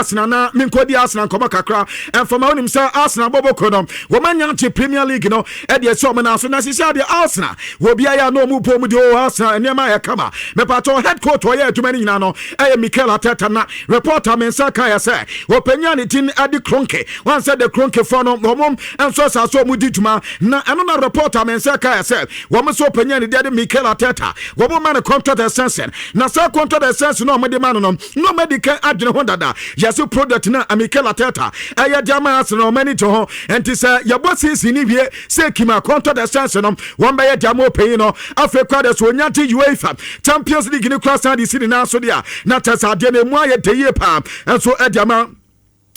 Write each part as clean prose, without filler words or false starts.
Arsenal na menkɔdi Arsenal nkɔmmɔ kakra. Ɛmfama wonim sɛ Arsenal bɔbɔkɔ no, wɔmanya gye Premier League no ɛde ɛsɛ ɔmo nan so, na sisi adeɛ Arsenal wɔ biara a na ɔmo bɔ mu de o Arsenal nneɛma yɛ kama. Mepatɔ, head coach ɔyɛ adwuma no nyinaa no ɛyɛ Mikel Arteta, na reporter me nsa ka yɛ sɛ wɔpanya ne din ɛde Kroenke wɔn sɛ de Kroenke fɔ no, wɔn nso asase ɔmo di dwuma, na ɛno na reporter me nsa ka yɛ sɛ wɔn nso ɔpanya ne din de Mikel Arteta, wɔn ma no contract extension, na saa contract extension na wɔn de ma no, na wɔn adi kan adwene ho dada. Yɛsɛ product na Mikel Arteta ɛyɛ de ama Arsenal, wɔn ani gye ho, nti sɛ yɛbɔ season ni wie sɛ kima contract extension no, wɔn bɛyɛ de ama ɔpanyin no. Afei kora de so onya gye UEFA Champions League ne kora san de si ne nan so deɛ, na kyɛ sɛ adeɛ no emu ayɛ de yie paa nso ɛde ama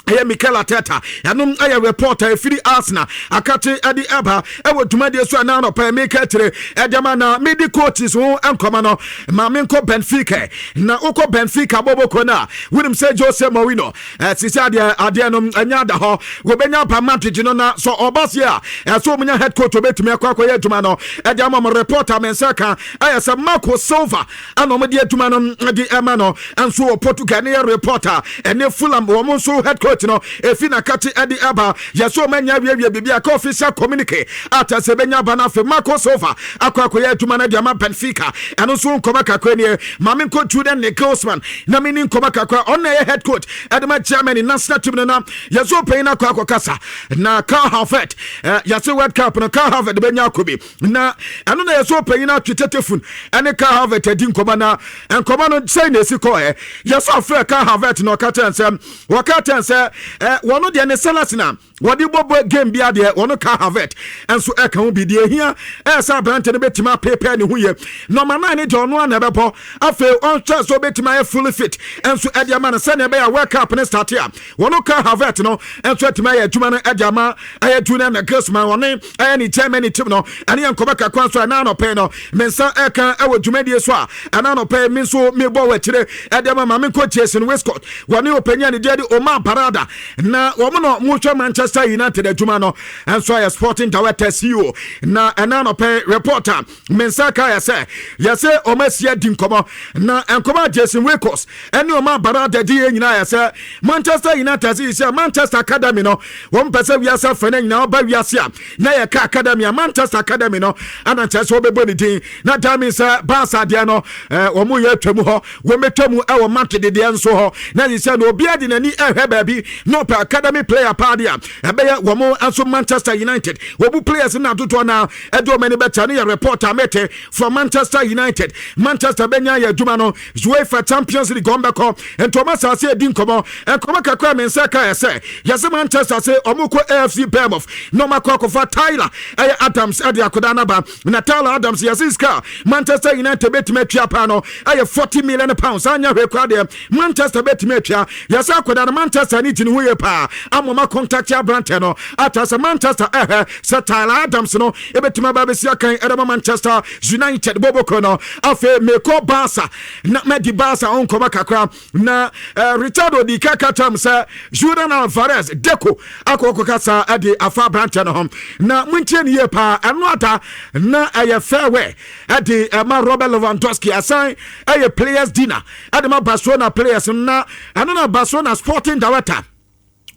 ɛyɛ Mikel Arteta. Ɛnom ɛyɛ report a ɛfiri Arsenal akate ɛde ɛba ɛwɔ dwumadie so. Ɛna anɔpɛ meka kyerɛ ɛde ma na medi coaches ho nkɔmɔ no, ma menkɔ Benfica. Na wokɔ Benfica bɔbɔkɔ no a, wonim sɛ Jose Mourinho sisi adeɛ no ɛnyɛ ada hɔ, wɔbɛnya aba Madrid no, na sɛ ɔba seɛ a, ɛsɛ ɔmunya head coach obɛtumi akɔ akɔyɛ adwuma no ɛde ama mo. Report a me nsa ka ɛyɛ sɛ Marco Silva ɛna ɔmode adwuma no de ɛma no nso wɔ Portugal. Ne yɛ report a ɛne Fulham wɔn nso head coach no efi nakate ɛde ɛba. Yɛsɛ ɔmo anya awiewie biribi aka official communique ata sɛ ɛbɛnya aba no. Afei Marco Silva akɔ akɔyɛ adwuma no de ama Benfica. Ɛno nso nkɔmɔ kakra nie. Maame nkɔ Julian Nagelsmann na mene nkɔmɔ kakra. Ɔno na ɛyɛ head coach ɛde ma Germany national team no, na yɛsɛ ɔpanyin no akɔ akɔkasa na Kai Havertz, yɛsɛ World Cup no Kai Havertz bɛnya akɔ bi, na ɛno na yɛsɛ ɔpanyin no atwe tetefun ɛne Kai Havertz adi nkɔmɔ, na nkɔmɔ no sɛn na esi kɔɛ. Yɛsɛ ɔfrɛ Kai Havertz na ɔka kyerɛ nsɛm, wɔka kyerɛ sɛ wɔno deɛ ne salary na wɔde bɔbɔ game bi adeɛ, wɔno Kai Havertz nso ɛka ho bi deɛ ehia ɛyɛ sɛ aberante no bɛtumi apepɛ ne ho yie. Number 9 ne deɛ ɔno ana ɛbɛbɔ. Afei ɔnhwɛ sɛ ɔbɛtumi ayɛ fully fit nso ɛde ama no, sɛnea ɛbɛyɛ a World Cup ne start a, wɔno Kai Havertz no nso atumi ayɛ adwuma no ɛde ama ɛyɛ Julian Nagelsmann, wɔne ɛyɛ ne Germany team no. Ɛne yɛ nkɔmɔ kakra nso ɛna anɔpɛ no me nsa ɛka ɛwɔ dwumadie so a, ɛna anɔpɛ me nso mebɔ wɔ akyire ɛde ama. Maame nkɔ Jason Wilcox, wɔne ɔpanyin a ne deɛ de Omar Barada, na wɔn no mohwɛ Manchester United adwuma no nso ayɛ sporting director, CEO. Na ɛna anɔpɛ reporter me nsa ka yɛ sɛ yɛsɛ ɔmo asia di nkɔmɔ, na nkɔmɔ a Jason Wilcox ɛne Omar Barada di yɛ nyinaa yɛ sɛ Manchester United sɛ Manchester Academy no, wɔn pɛ sɛ wiase afɛ no nyinaa ɔba wiase a na yɛka academy a, Manchester Academy no ana kyerɛ sɛ wɔbɛbɔ ne din, na that means sɛ Barca deɛ no wɔn yɛ atwa mu hɔ, wɔn bɛtwa mu ɛwɔ Madrid deɛ nso hɔ, na yɛ sɛ no obiara de n'ani ɛhwɛ baabi na ɔpɛ academy player paa deɛ a, ɛbɛyɛ wɔn nso Manchester United. Wɔbu players na adodoɔ na ɛde wɔn ani bɛkyɛ no. Yɛ report a mete from Manchester United. Manchester bɛnya yɛ adwuma no, UEFA Champions League wɔn bɛkɔ, nti wɔn asase edi nkɔmɔ. Nkɔmɔ kakra mi nsa ka yɛ sɛ yɛsɛ Manchester sɛ wɔn kɔ AFC Bournemouth na wɔn akɔ akɔfa Tyler ɛyɛ Adams ɛde akɔda n'aba. Na Tyler Adams, yɛsɛ sika Manchester United bɛtumi atua paa no ɛyɛ £40 million. Anya hwɛ kora deɛ Manchester bɛtumi atua. Yɛsɛ akɔda no, Manchester ne gyina ho yie paa ama ɔma contact aberantɛ no ata sɛ Manchester ɛhɛ sɛ Tyler Adams no ɛbɛtumi aba bɛsi akan ɛdɛma Manchester United bɔbɔkɔ no. Afei mekɔ Barca na mɛdi Barca ho nkɔmɔ kakra, na Richardo di kaka kyerɛ m sɛ Julian Alvarez, Deco akɔkɔ kasa ɛde afa aberantɛ no ho, na montie ne yie paa. Ɛno ada na ɛyɛ farewell ɛde ɛma Robert Lewandowski, asan ɛyɛ players dinner ɛde ma Barcelona players, na ɛno na Barcelona sporting director,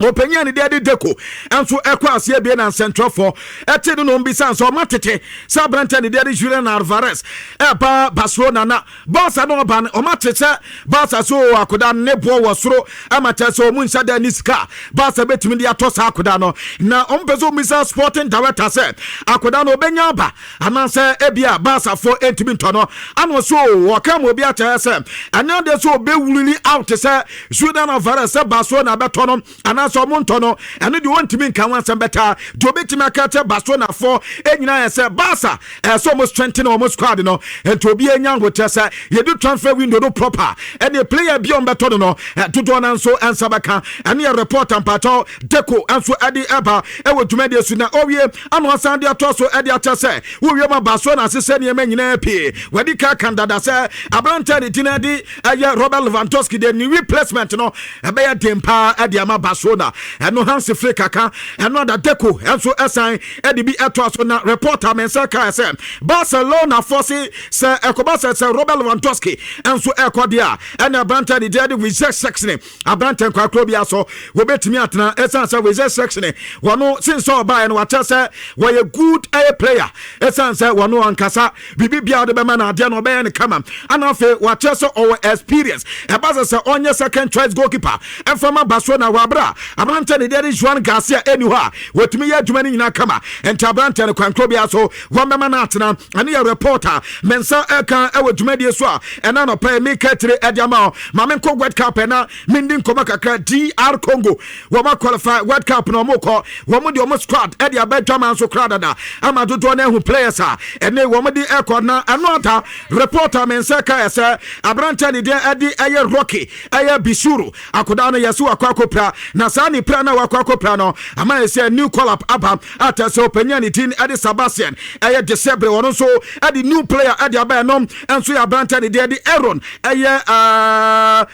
ɔpanyin a ne deɛ de Deco nso ɛkɔ aseɛ bie, na nsɛntwerɛfoɔ ɛte no na ɔmbisa nso ɔma tete sɛ aberantɛ ne deɛ de Julian Alvarez ɛba Barcelona, na Barca no ɔba no, ɔma te sɛ Barca so akoda ne boɔ wɔ soro ama kyerɛ sɛ ɔmu nhyɛ da ne sika Barca bɛtumi de atɔ saa akoda no, na ɔmo pɛ sɛ ɔmmisa sporting director sɛ akoda no ɔbɛnya aba anaasɛ ebia Barcafoɔ ɛntumi ntɔ no. Ana so wɔka ma obi akyerɛ sɛ ɛnyɛ deɛ sɛ ɔbɛwurili out sɛ Julian Alvarez sɛ Barcelona bɛtɔ no anaasɛ ɔmo ntɔ no, ɛno deɛ wɔntumi nka ho asɛm bɛtaa. Deɛ obɛtumi aka kyerɛ Barcelonafoɔ ɛnyinaa yɛ sɛ Barca ɛsɛ ɔmo strengthen ɔmo squad no, nti obi anya ahokyɛ sɛ yɛdu transfer window no proper, ɛne player bi a ɔmo bɛtɔ no, dodoɔ no nso ɛnsa bɛka. Ɛne yɛ report mpatɔ Deco nso ɛde ɛba ɛwɔ dwumadie so, na ɔwie ana ɔsan de atoa so ɛde akyɛ sɛ wowie ma Barcelona ahyehyɛ nneɛma nyinaa pii. Wɔde ka kan dada sɛ aberantɛ ne gyina de ɛyɛ Robert Lewandowski deɛ, ne replacement no ɛbɛyɛ den paa ɛde ama Barcelona. Barcelona. Ɛno Hansi Flick aka ɛno ada. Deco ɛnso ɛsan ɛde bi ɛtoa so na reporter mɛnsa kaa sɛ Barcelona fɔ se sɛ ɛkɔba sɛ Robert Lewandowski ɛnso ɛkɔ deɛ a, ɛna aberante de deɛ de Wojciech Szczesny, aberante nkwakoro bi aso wɔbɛtumi atena, ɛsiane sɛ Wojciech Szczesny wɔno since ɔbaeɛ no, wakyɛ sɛ wɔyɛ good ɛyɛ player, ɛsiane sɛ wɔno ankasa biribi biara wɔde bɛma no adeɛ no, ɔbɛyɛ no kama. Ana afei wakyɛ sɛ ɔwɔ experience, ɛba sɛ ɔnyɛ second choice goalkeeper ɛmfama Barcelona wɔ abere a aberante ne deɛ de Joan Garcia ɛni hɔ a, wɔtumi yɛ adwuma no nyinaa kama. Nti aberante no, kwankoro bi so wɔn bɛma no atena. Ɛne yɛ reporter mensa ɛka ɛwɔ dwumadie so a ɛna nɔpɛ meka tire ɛde ama hɔ. Maame nkɔ World Cup, ɛna mendi nkɔmɔ kakra. DR Congo wɔn qualify World Cup na wɔn kɔ. Wɔn de wɔn squad ɛde abɛ dwama nso kora dada ama dodoɔ no ehu players a ɛne wɔn de ɛkɔ. Na ɛno ata reporter mensa ka yɛ sɛ aberante ne deɛ ɛde ɛyɛ Rocky ɛyɛ Bisuru akodaa no, yɛsɛ wakɔ akɔpira, na saa ne pira na wakɔ akɔpira no ama yɛ sɛ new call up aba ata sɛ ɔpanyin ne din ɛde Sebastian ɛyɛ Desabre. Wɔn nso ɛde new player ɛde aba. Ɛnom nso yɛ aberante ne deɛ de Aaron ɛyɛ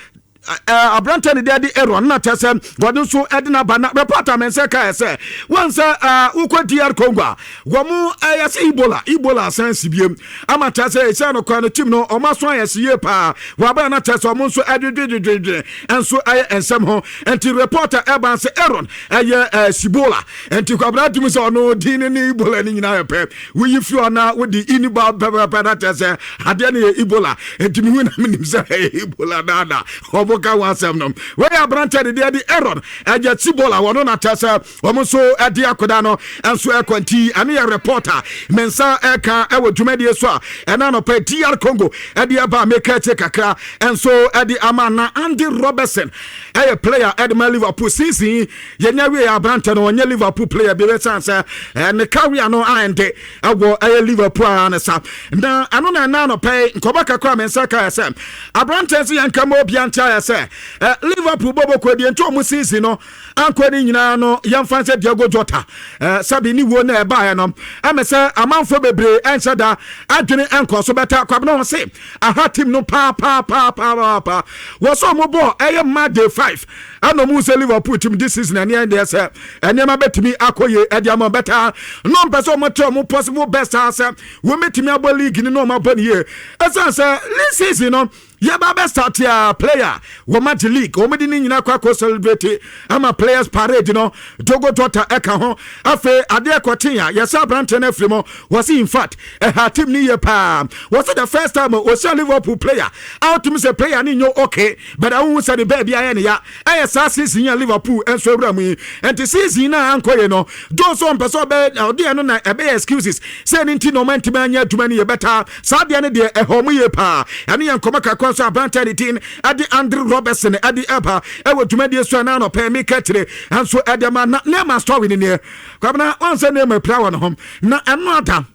aberante ne deɛ de Aaron na kyerɛ sɛ wɔde nso ɛde n'aba. Na reporter mɛnsɛ kaa sɛ wɔn sɛ wokɔ DR Congo a, wɔn ɛyɛ sɛ Ebola asan si biem ama kyerɛ sɛ ɛsɛ no kwan no, team no ɔmo aso ayɛ si yie paa. Wɔabɛn na kyerɛ sɛ ɔmo nso ɛdwedwedwedwe nso ɛyɛ nsɛm ho. Nti reporter ɛban sɛ Aaron ɛyɛ Sibola. Nti kwabena tumi sɛ ɔno din ne ne Ebola ne nyinaa yɛ pɛ, woyi fi ɔna wode iniba pɛpɛpɛ na kyerɛ sɛ adeɛ no yɛ Ebola. Nti mehu na menim sɛ ɛyɛ Ebola naana ɔmo ka ho asɛm no. Wɔyɛ aberantɛ de deɛ de Aaron ɛyɛ Sibola, wɔno na kyerɛ sɛ wɔn nso ɛde akɔda no nso ɛkɔ. Nti ɛno yɛ reporter me nsa ɛka ɛwɔ dwumadie so a ɛna nɔpɛ DR Congo ɛde ɛba. Meka akyire kakra nso ɛde ama. Na Andy Robertson ɛyɛ player ɛde ma Liverpool. Season yɛnya wie, aberantɛ no ɔnyɛ Liverpool player bi, bɛsan sɛ ne career no ayɛnde ɛwɔ ɛyɛ Liverpool a ne sa. Na ɛno na ɛna nɔpɛ nkɔmɔ kakra me nsa ka yɛ sɛ aberantɛ nso yɛnka ma obia nkyɛ yɛ sɛ Liverpool bɔbɔ deɛ nti ɔmo season no ankɔ ne nyinaa no, yɛmfa sɛ Diogo Jota sɛbi ne wuo na ɛbaeɛ no ɛmɛ sɛ amanfoɔ bebree ɛnhyɛ da adwene ɛnkɔ so bɛta. Kwabena wɔ se aha team no paapaapaapaapa wɔ sɛ ɔmo bɔ ɛyɛ match day 5, ɛna ɔmo sɛ Liverpool team this season ɛneɛ deɛ sɛ ɛnneɛma bɛtumi akɔ yie ɛde ama bɛta na ɔmpɛ sɛ ɔmo te ɔmo possible best a sɛ wɔmɛtumi abɔ league no na ɔmo abɔ ne yie, ɛsiane sɛ league season no yɛba bɛ start a, player wɔn agye league, wɔn de ne nyinaa kɔ akɔ celebrate ama players parade no, Diogo Jota ɛka ho. Afei adeɛ kɔkye a yɛsɛ aberanteɛ no afiri mu. Wɔsi in fact ɛha team ne yie paa. Wɔsi the first time wɔhyɛ Liverpool player a wɔtumi sɛ player ne nyɛ okay, but ahohu sɛ ne baabi ayɛ ne ya ɛyɛ saa season yɛ Liverpool nso awura mu yi. Nti season na ankɔ yɛ no dɔw so ɔmpɛ sɛ ɔbɛ ɔde ɛno na ɛbɛyɛ excuses sɛ ne nti na ɔma ntumi anyɛ adwuma no yɛ bɛta. Saa deɛ no deɛ ɛhɔ ɔmo yie paa. Ɛno yɛ nkɔmɔ kakra nso aberanteɛ ne din ɛde Andrew Robertson ɛde ɛba ɛwɔ dwumadie so ɛna anɔpɛ meka kyerɛ nso ɛde ma. Na Neymar story ne neɛ, Kwabena, wɔn sɛ Neymar pira wɔ ne ho na ɛno ada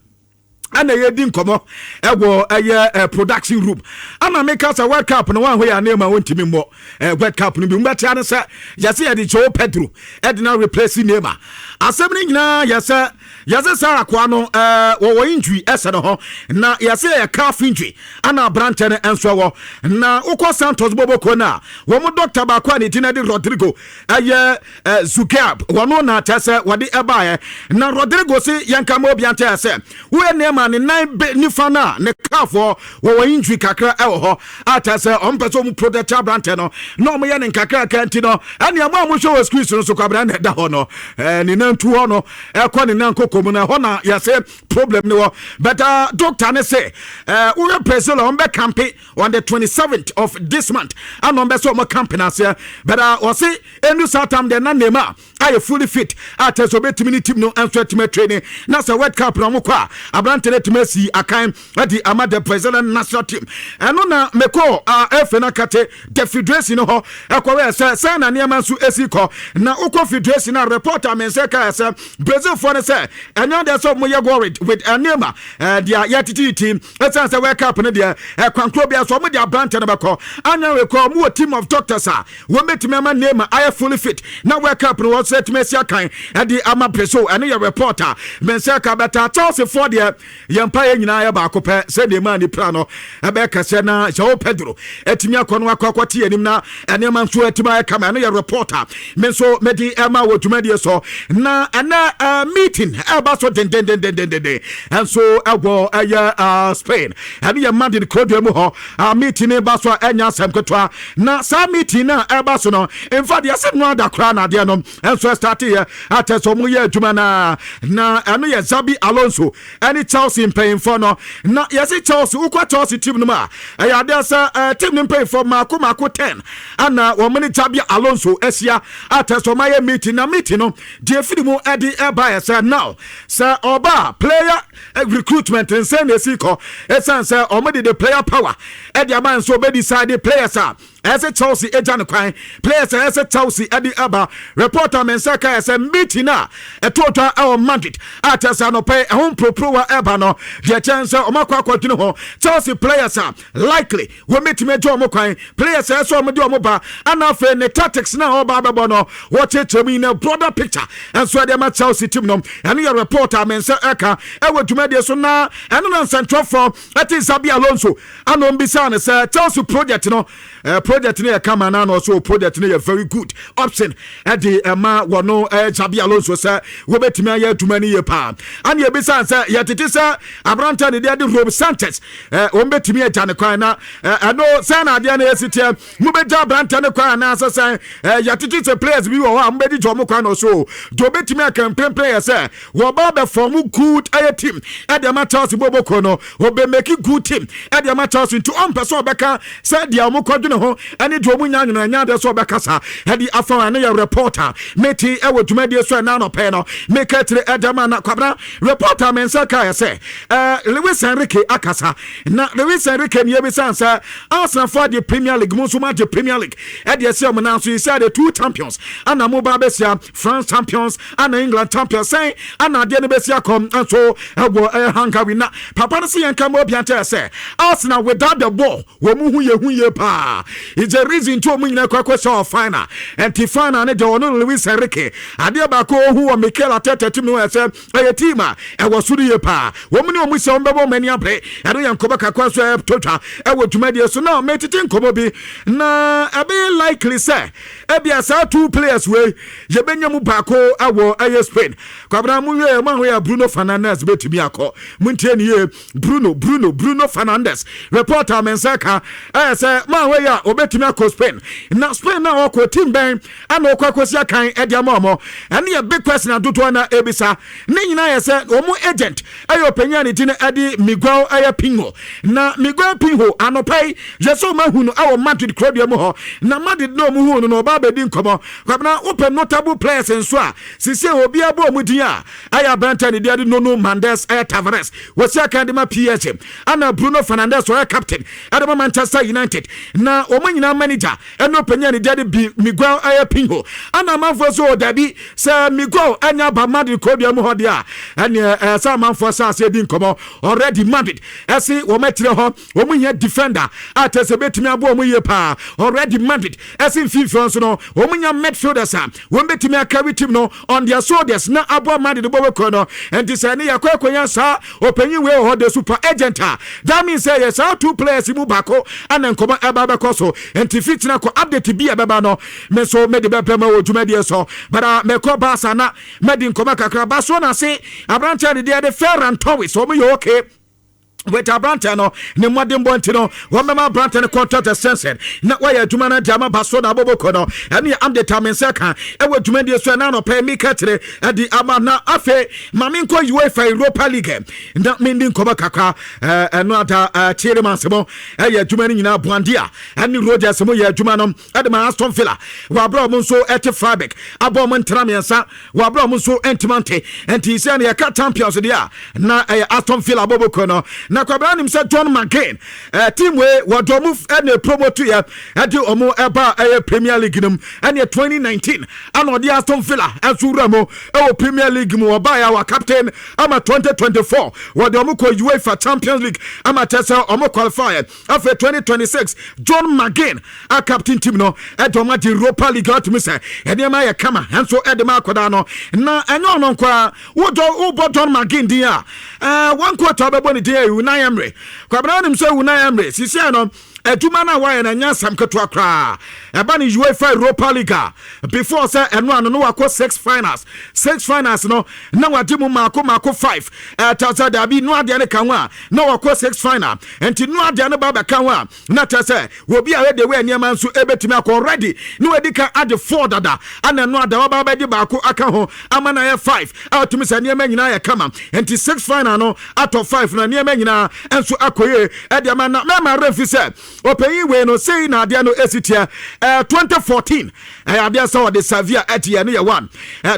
ɛna yɛdi nkɔmɔ ɛwɔ ɛyɛ production room ama meka sɛ World Cup no wɔn ahoyɛ Neymar wɔntumi mmɔ World Cup no bi. Mbɛtea no sɛ yɛsɛ yɛde Joao Pedro ɛde na replace Neymar. Asɛm no nyinaa yɛsɛ sɛ akoa no wɔwɔ injury ɛsɛ no ho na yɛsɛ yɛ calf injury ana aberanteɛ no nso ɛwɔ. Na wokɔ Santos bɔbɔkuo no a, wɔn doctor baako a ne din de Rodrigo ɛyɛ Zugab, wɔno na kyɛ sɛ wɔde ɛbaeɛ. Na Rodrigo se yɛnka ma obia nkyɛ sɛ woyɛ nneɛma ne nan nifa no a ne calf wɔwɔ injury kakra ɛwɔ hɔ a kyɛ sɛ ɔmpɛ sɛ ɔmu protect aberanteɛ no na ɔmoyɛ ne nkakraka. Nti no ɛnea mo a mohwɛ wɔ screen so no so, kwabena na ɛda hɔ no, ne nan tu hɔ no ɛkɔ ne nan koko mu no, ɛhɔ na yɛsɛ problem ne wɔ. But doctor ne sɛ woyɛ Brazil a, ɔmbɛ camp on the 27th of this month ana ɔmbɛ sɛ ɔmɔ camp no aseɛ. But ɔse ɛnu saa tam deɛ na Neymar ayɛ fully fit a kyerɛ sɛ ɔbɛtumi ne team no nso atumi atraining, na sɛ World Cup na ɔmo kɔ a, aberante no atumi asi akan adi ama the Brazilian national team. Ɛno na mekɔ efe no akate the federation no hɔ ɛkɔwɛ sɛ sɛn na nneɛma nso esi kɔ. Na wokɔ federation a, reporter me nsɛ kaa sɛ Brazilfoɔ no sɛ ɛnyɛ deɛ sɛ ɔmo yɛ worried with nneɛma deɛ yɛtetete, ɛsiane sɛ World Cup no deɛ, ɛkwankoro bia so ɔmo de aberante no bɛkɔ anya wekɔ. Ɔmo wɔ team of doctors a wɔn bɛtumi ama Neymar ayɛ fully fit na World Cup no wɔ sɛ Ɔsɛ tumi asi akan ɛde ama Brazil. Ɛno yɛ report a mensɛ ka bɛta. Chelsea foɔ deɛ, yɛn mpa yɛ nyinaa yɛ baako pɛ sɛdeɛ maa nipa no ɛbɛyɛ kɛseɛ na Joao Pedro ɛtumi akɔ no akɔ akɔte anim na nneɛma nso atumi ayɛ kama. Ɛno yɛ report a me nso mede ɛma wɔ dwumadie so. Na ɛnɛ meeting ɛba so dendendendendenden ɛnso ɛwɔ ɛyɛ Spain, ɛne yɛ Madrid kurodua mu hɔ. Meeting ba so a ɛnya asɛm ketewa. Na saa meeting no a ɛba so no, mfa deɛ sɛ no ada koraa na adeɛ no ɛnso ɛstart yɛ atɛ sɛ ɔmo yɛ adwuma na ɛno yɛ Xabi Alonso ɛne Chelsea mpanyinfoɔ no. Na yɛsi Chelsea, wokɔ Chelsea team no mu a, ɛyɛ adeɛ sɛ team no mpanyinfoɔ mako mako 10 ana wɔn ne Xabi Alonso ahyia atɛ sɛ ɔmo ayɛ meeting. Na meeting no deɛ firi mu ɛde ɛba yɛ sɛ now sɛ ɔba player recruitment nsɛn na esi kɔ, ɛsan sɛ ɔmo de the player power ɛde ama nso ɔbɛ decide players a ɛsɛ Chelsea agya ne kwan, players a ɛsɛ Chelsea ɛde aba. Reporter mɛnsa ka yɛ sɛ meeting a ɛto twa ɛwɔ Madrid a kyɛ sɛ anɔpɛ ɛho mporoporowa ɛba no deɛ, kyɛn sɛ ɔmo akɔ akɔdwene ho Chelsea players a likely wɔmɛtumi agya ɔmo kwan, players a ɛsɛ ɔmo de ɔmo ba, ana afei ne tactics na ɔba abɛbɔ no, wɔkyerɛkyerɛ mu in a broader picture ɛnso ɛde ama Chelsea team no. Ɛno yɛ report a mɛnsa ɛka ɛwɔ dwumadie so. Na ɛno na nsɛntwerɛfoɔ ɛte Xabi Alonso ana ɔmbisa no sɛ Chelsea project no, project no yɛ kama na ɔso project no yɛ very good option ɛde ɛma wɔno Xabi Alonso sɛ wɔbɛtumi ayɛ adwuma no yie paa. Ana yɛbisa sɛ yɛtete sɛ aberantɛ ne deɛ de Rob Sanchez, wɔn bɛtumi agya ne kwan na ɛno sɛn na adeɛ no yɛsi teɛ, mobɛgya aberantɛ no kwan anaasɛ sɛn? Yɛtete sɛ players bi wɔ hɔ a mobɛdi gya ɔmo kwan no so deɛ, obɛtumi aka mprempren yɛ sɛ wɔba bɛform good ɛyɛ team ɛde ama Chelsea bɔbɔkɔ no, wɔbɛmake good team ɛde ama Chelsea, nti ɔmpɛ sɛ ɔbɛka sɛ deɛ ɔmo kɔdwene ho ɛne deɛ ɔmo nya nwono ɛnya adeɛ sɛ ɔbɛkasa ɛde afa. Ɛno yɛ reporter meti ɛwɔ dwumadie so ɛna anɔpɛ no meka tire ɛde ma. Na Kwabena, reporter me nsa ka yɛ sɛ Luis Enrique akasa. Na Luis Enrique ne yɛbisa sɛ Arsenal fo agye Premier League mu nso mo agye Premier League ɛde ɛsɛ ɔmo nan so yi sɛ de two champions ana mo ba bɛsia, France champions ana England champions, sɛn ana adeɛ no bɛsi akɔm nso ɛwɔ ɛyɛ Hungary? Na papa no sɛ yɛn ka ma obi ankyɛ sɛ Arsenal without the ball wɔn mu hu yɛ hu yie paa. It's a reason nti wɔn nyinaa kɔ akɔhyɛ wɔ final. Ɛnti final ne deɛ, ɔno Luis Enrique adeɛ baako ohu wɔ Mikel Arteta team no yɛ sɛ ɛyɛ team a ɛwɔ soro yie paa. Wɔn ne wɔn hyɛ wɔn bɛbɔ wɔn ani abere. Ɛno yɛ nkɔmɔ kakra nso ɛtɔ twa ɛwɔ dwumadie so. Na mɛtete nkɔmɔ bi na ɛbɛyɛ likely sɛ ebia saa two players wei yɛbɛnya mu baako ɛwɔ ɛyɛ Spain. Kwabena, mu wie mu ahoyɛ Bruno Fernandes bɛtumi akɔ mu. Ntie ne yie, Bruno Fernandes, reporter mɛnsa ka ɛyɛ sɛ maa wei a obɛtumi akɔ Spain. Na Spain na ɔkɔ, team bɛn ana ɔkɔ akɔsi akan ɛde ama ɔmɔ? Ɛne yɛ big question adodoɔ na ebisa ne nyinaa yɛ sɛ wɔn agent ɛyɛ ɔpanyin a ne ti no ɛde Miguel ɛyɛ Pinho. Na Miguel Pinho anɔpa yi yɛ sɛ ɔmo ahu no ɛwɔ Madrid kurodua mu hɔ. Na Madrid na ɔmo hu no na ɔba abɛdi nkɔmɔ. Kwabena, wopɛ notable players nso a sisi obi abɔ ɔmo din a, ɛyɛ aberante ne deɛ de Nuno Mendes ɛyɛ Tavares, wɔsi akan de ma PSG, ana Bruno Fernandes ɔyɛ captain ɛde ma Manchester United. Na wɔn nyinaa manager ɛne ɔpanyin a ne deɛ de bi Miguel ɛyɛ Pinho. Ana amanfoɔ so dabi sɛ Miguel ɛnya aba Madrid kurodua mu hɔ deɛ a, ɛneɛ ɛsɛ amanfoɔ sɛ ase di nkɔmɔ already. Madrid ɛsi wɔn akyerɛ hɔ wɔn nyɛ defender a kyerɛ sɛ bɛtumi aboɔ wɔn yie paa already. Madrid ɛsi mfimfini nso no, wɔn nya midfielders a wɔn bɛtumi acarry team no on their shoulders na aboa Madrid bɔ wɔ no. Nti sɛ ne yɛkɔ akɔnya saa ɔpanyin wei wɔ hɔ de super agent a, that means sɛ yɛ saa two players mu baako ana nkɔmɔ ɛba bɛkɔ so. Nti fitina kɔ update bi a ɛbɛba no, me nso mede bɛpɛ ma wɔ dwumadie so. Bara mɛkɔ Baasa na mɛdi nkɔmɔ kakra. Barcelona se aberanteɛ de deɛ de Ferran Torres, wɔn yɛ okay with aberantɛ no ne mmɔdenbɔ, nti no wɔmɛma aberantɛ no contract extension na wɔyɛ adwuma no de ama Barcelona abɔbɔkɔ no. Ɛne yɛ update a me nsa ka ɛwɔ dwumadie so ɛna anɔpɛ mika kyerɛ ɛde ama. Na afei ma menkɔ UEFA Europa League na mendi nkɔmmɔ kakra. Ɛno ada Tielemans mo ɛyɛ adwuma no nyinaa, Buendia ɛne Rogers mo yɛ adwuma no ɛde ma Aston Villa. Wɔabrɛ ɔmo nso ɛte Freiburg abɔ ɔmo ntena mmiɛnsa, wɔabrɛ ɔmo nso ntimante. Nti sɛ no yɛka Champions deɛ a, na ɛyɛ Aston Villa abɔbɔkɔ no. Na Na Kwabena nim sɛ John McGinn team wei wɔde ɔmo ɛna promote yɛ ɛde ɔmo ɛba ɛyɛ Premier League no mu. Ɛne 2019 ana ɔde Aston Villa ɛnso wura mu ɛwɔ Premier League mu. Ɔbaa yɛ wa captain ama 2024 wɔde ɔmo kɔ UEFA Champions League ama kyɛ sɛ ɔmo qualify. Afei 2026, John McGinn a captain team no ɛde ɔmo agye Europa League. Ɔtumi sɛ ɛnneɛma yɛ kama ɛnso ɛde ma akɔdaa no. Na ɛnyɛ ɔno nkoa, wodɔ wobɔ John McGinn din a, one quarter wobɛbɔ ne din a Unai Emery. Kwabena nim sɛ Unai Emery sisia no adwuma no a wayɛ no ɛnyɛ asɛm ketewa koraa. Ɛba ne UEFA Europa League a, before sɛ ɛno ano no wakɔ six finals. Six finals no na wagye mu maako maako five. Ɛta sɛ daabi, no adeɛ no ka ho a na wakɔ six final, nti no adeɛ no ba bɛka ho a na kyerɛ sɛ obi a yɛde wɔ nneɛma nso ɛbɛtumi akɔ already ne wadi ka agye four dada, ana ɛno ada waba bɛgye baako aka ho ama na yɛ five a ɔtumi sɛ nneɛma nyinaa yɛ kama. Nti six final no atɔ five na nneɛma nyinaa nso akɔ yie ɛde ama. Na mɛma remfi sɛ ɔpanyin wei no sei na adeɛ no esi teɛ. 2014 ɛyɛ adeɛ sɛ ɔde Sevilla ɛte ɛno yɛ one.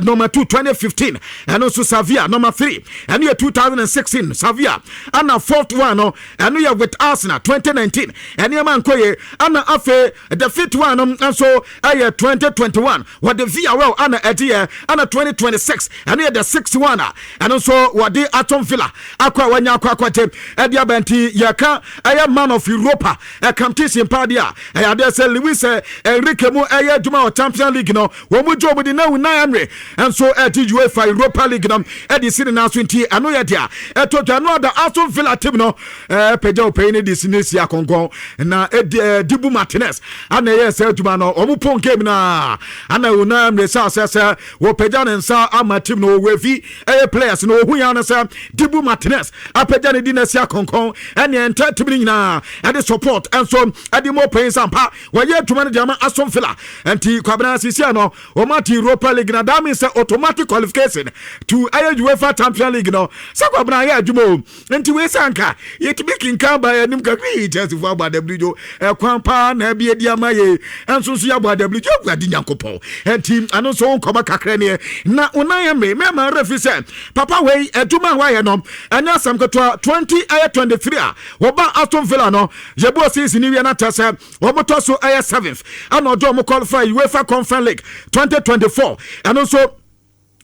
Number two, 2015, ɛno nso Sevilla. Number three, ɛno yɛ 2016 Sevilla, ɛna fourth one no ɛno yɛ with Arsenal 2019. Ɛnneɛma nkɔ yie. Ɛna afei the fifth one no nso ɛyɛ 2021, wɔde Villarreal ana ɛde yɛ, ɛna 2026 ɛno yɛ the sixth one a ɛno nso wɔde Aston Villa akɔ a wɔanya akɔ akɔgye ɛde aba. Nti yɛka ɛyɛ man of Europa competition paa deɛ a, ɛyɛ adeɛ sɛ Luis Enrique mu ɛyɛ adwuma wɔ Champions League no wɔn mu gye wɔn di, na Unai Emery nso ɛde UEFA Europa League no ɛde si ne nan so. Nti ɛno yɛ deɛ ɛtɔ dwa no ada Aston Villa team no pagya ɔpanyin no de si ne si akɔnkɔn na ɛdi Dibu Martinez ana ɛyɛ sɛ adwuma no wɔn pɔn game na ana Unai Emery sɛ asɛ sɛ wɔpagya ne nsa ama team no, wɔwɔ efi ɛyɛ players no ohun ya no sɛ Dibu Martinez apagya ne di na si akɔnkɔn, ɛne ɛntɛ team no nyinaa ɛde support ɛnso ɛde mo panyin sampa wɔyɛ adwuma no de ama Aston Villa. Nti Kwabena, sisia no wɔn ate Europa League na that means sɛ automatic qualification to ɛyɛ UEFA Champions League no sɛ Kwabena ayɛ adwuma o. Nti wei sɛ anka yɛtumi kinkan ba yɛnim kakra yi, Chelsea fo abɔ adabirijo ɛkwan paa na ɛbi adi ama yɛ ɛnso nso yɛabɔ adabirijo. Awurade Nyankopɔn, nti ɛno nso wo nkɔmɔ kakra neɛ. Na Unai Emery, mɛma refi sɛ papa wei adwuma a wayɛ no ɛnyɛ asɛm ketewa. 20 ɛyɛ 23 a wɔba Aston Villa no, yɛbɔ season ni wie no akyɛ sɛ wɔmotɔ so ɛyɛ seventh, ɛna ɔde ɔmo qualify UEFA Conference League. 2024 ɛno nso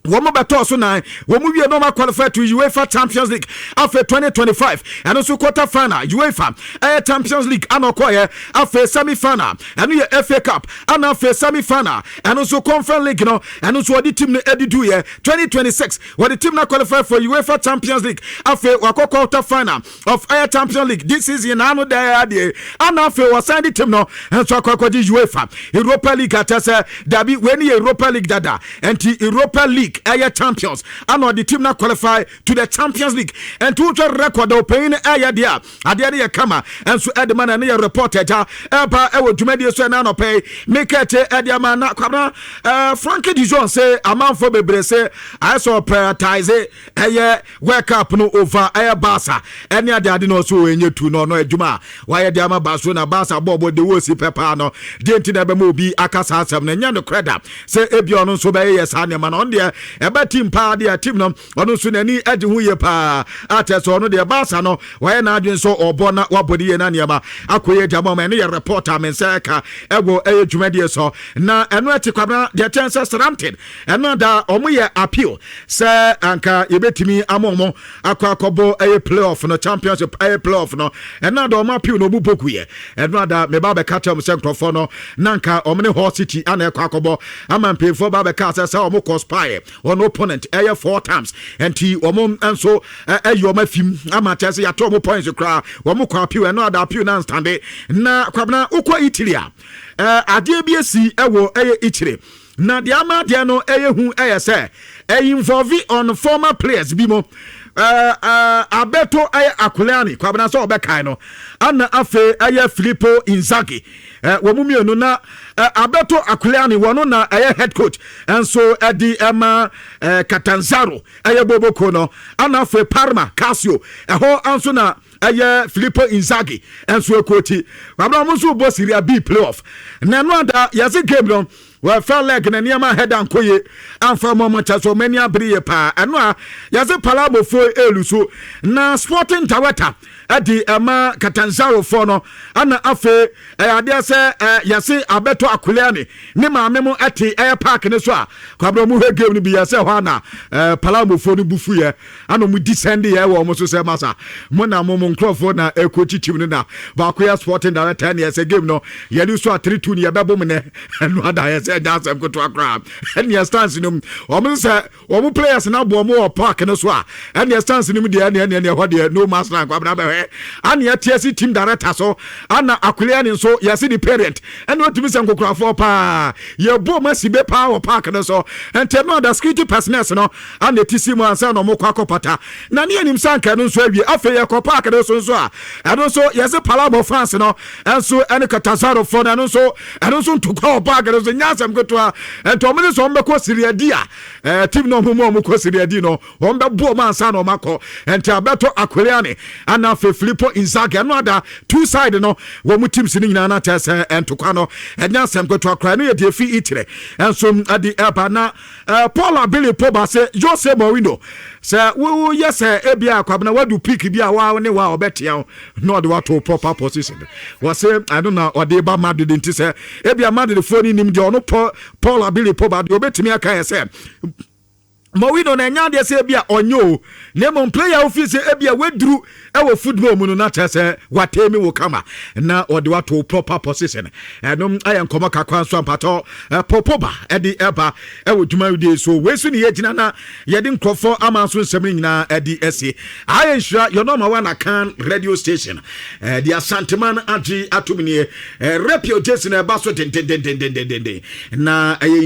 wɔn bɛtɔɔ so nan, wɔn wie na wɔn qualify to UEFA Champions League. Afei 2025 ɛno nso quarter final UEFA ɛyɛ Champions League ana ɔkɔɔyɛ. Afei semi final ɛno yɛ FA Cup, ana afei semi final ɛno nso Conference League no, ɛno nso wɔde team no ɛde du yɛ. 2026 wɔde team no qualify for UEFA Champions League. Afei wakɔ quarter final of ɛyɛ Champions League this season n'ano dɛɛ adeɛ, ana afei wɔsan de team no nso akɔ akɔgye UEFA Europa League. Akyɛ sɛ dabi, wei ni yɛ Europa League dada, nti Europa League ɛyɛ champions ana ɔde team no qualify to the Champions League. Nti wotwa record a ɔpanyin no ɛyɛ deɛ a, adeɛ no yɛ kama nso ɛde ma no. Ɛno yɛ report agya ɛba ɛwɔ dwumadie so ɛna anɔpɛ yi mekɛte ɛde ama. Na Kwabena, Frenkie de Jong sɛ amanfoɔ bebree sɛ ayɛ sɛ ɔprioritize ɛyɛ World Cup no over ɛyɛ Barca ɛne ade ade na ɔso ɛnyɛ tu no. Ɔno adwuma a wayɛ de ama Barcelona, Barca bɔɔbɔ de wɔ si pɛ paa no deɛ, nti na ɛbɛma obi aka saa asɛm no, ɛnyɛ nokorɛ da sɛ ebi ɔno nso bɛyɛ yɛ saa nneɛma no. Ɔno deɛ ɛbɛ team paa deɛ, team no ɔno nso n'ani agye ho yie paa akyɛ sɛ ɔno deɛ Barca no wayɛ n'adwene nso ɔbɔ na wabɔ ne yie na nneɛma akɔ yie gyama ɔmo. Ɛno yɛ report a me nsa ɛka ɛwɔ ɛyɛ dwumadie so. Na ɛno akyi, Kwabena, deɛ kyɛn sɛ Southampton ɛno da ɔmo yɛ appeal sɛ anka yɛbɛtumi ama ɔmo akɔ akɔbɔ ɛyɛ playoff no, Championship ɛyɛ playoff no. Ɛno ada ɔmo appeal no ɔmo boku yɛ. Ɛno ada meba bɛka kyerɛ mo sɛ nkurɔfoɔ no na nka ɔmo ne Hull City ana ɛkɔ akɔbɔ ama mpanyinfoɔ ba bɛka sɛ ɔmo kɔ spy ɔno opponent ɛyɛ four times, nti ɔmo nso ɛyɛ ɔmo afim ama kyerɛ sɛ yɛato ɔmo points koraa. Ɔmo kɔ appeal, ɛno ada appeal na nstande. Na Kwabena, wokɔ Italy a, adeɛ bi esi ɛwɔ ɛyɛ Italy, na deɛ ama adeɛ no ɛyɛ hu ɛyɛ sɛ ɛyɛ involve on former players bi mo. Alberto ɛyɛ Aquilani, Kwabena sɛ ɔbɛkae no, ana afei ɛyɛ Filippo Inzaghi, wɔn mu mmienu. Na Alberto Aquilani wɔn na ɛyɛ head coach nso ɛde ɛma Catanzaro ɛyɛ boboko no, ana afei Parma Calcio ɛhɔ nso na ɛyɛ Filippo Inzaghi nso ekoti. Kwabena, wɔn nso bɔ Serie B playoff, na ɛno ada yɛsɛ game no wɔfɛ leg na nneɛma head ankɔ yie amfa mu. Ɔmo kyɛ so ɔmo ani abere yie paa. Ɛno a yɛsɛ Palermofoɔ elu so na sporting director Ɛde ɛma Catanzarofoɔ no, ana afei ɛyɛ adeɛ sɛ yɛse Alberto Aquilani ne maame mo ɛte ɛyɛ park ne so a kwabere ɔmo hwɛ game no bi. Yɛsɛ hɔ ana Palermofoɔ no bufu yɛ, ana ɔmo descend yɛ wɔ ɔmo so sɛ, masa, mo na mo nkurɔfoɔ na ɛkɔ kyikyim no, na baako yɛ sporting director ɛne yɛsɛ game no yɛde so a 3-2 ne yɛbɛbɔ mu nɛ. Ɛno ada yɛsɛ ɛnyɛ asɛm ketewa koraa. Ɛneɛ stands no mu, ɔmo sɛ wɔn players na bɔ ɔmo wɔ park no so a, ɛneɛ stands no mu deɛ, ɛneɛ ɛhɔ deɛ no man's land. Kwabena bɛhwɛ ana ɛte asi team director so, ana Aquilani nso yɛsi the parent ɛna otumi sɛ nkokorafoɔ paa yɛbɔ ɔmo asi be paa wɔ park no so. Nti ɛno ada security personnel no ana ɛti si mu ansa na ɔmo kɔ akɔpata na ne yɛnim sɛ anka ɛno nso awie. Afei yɛkɔ park no so nso a, ɛno nso yɛsɛ Palermo fans no ɛnso ɛne Catanzarofoɔ no, ɛno nso ntokwa wɔ park no so, nyɛ asɛm ketewa. Nti ɔmo de sɛ ɔmo bɛkɔ Serie D a, team no ɔmo mu a ɔmo kɔ Serie D no, wɔn bɛbo ɔmo ansa na ɔmo akɔ. Nti Alberto Aquilani ana afei Filippo Inzaghi, ɛno ada two side no wɔn mu teams no nyinaa na kyerɛ sɛ ntokwa no ɛnyɛ asɛm ketewa koraa. Ɛno yɛ deɛ fi Italy ɛnso ɛde ɛba. Na Paul Abili Poba sɛ Jose Mourinho sɛ woyɛ sɛ ebia Kwabena wadu peak bi a wa ne wa ɔbɛtea wo na ɔde wato proper position. Wɔsɛ ɛno na ɔde ba Madrid. Nti sɛ ebia Madrid foɔ no nim deɛ ɔno Paul Abili Poba deɛ ɔbɛtumi aka yɛ sɛ Mourinho na ɛnya adeɛ sɛ ebia ɔnyɛ o, na mmom player wofi sɛ ebia waduru ɛwɔ football mu no na kyerɛ sɛ watɛmi wo kama na ɔde wato proper position. Ɛnom ayɛ nkɔmmɔ kakra nso ampatɔ Popoba ɛde ɛba ɛwɔ dwumayɛdie so. Wei so ne yɛgyina na yɛde nkurɔfoɔ ama nso nsɛm no nyinaa ɛde asi ayɛ nhyira yɛ number one Akan radio station, de Asanteman agye atom nie. Repio Jason ɛba so dendendendendenden na ɛyɛ.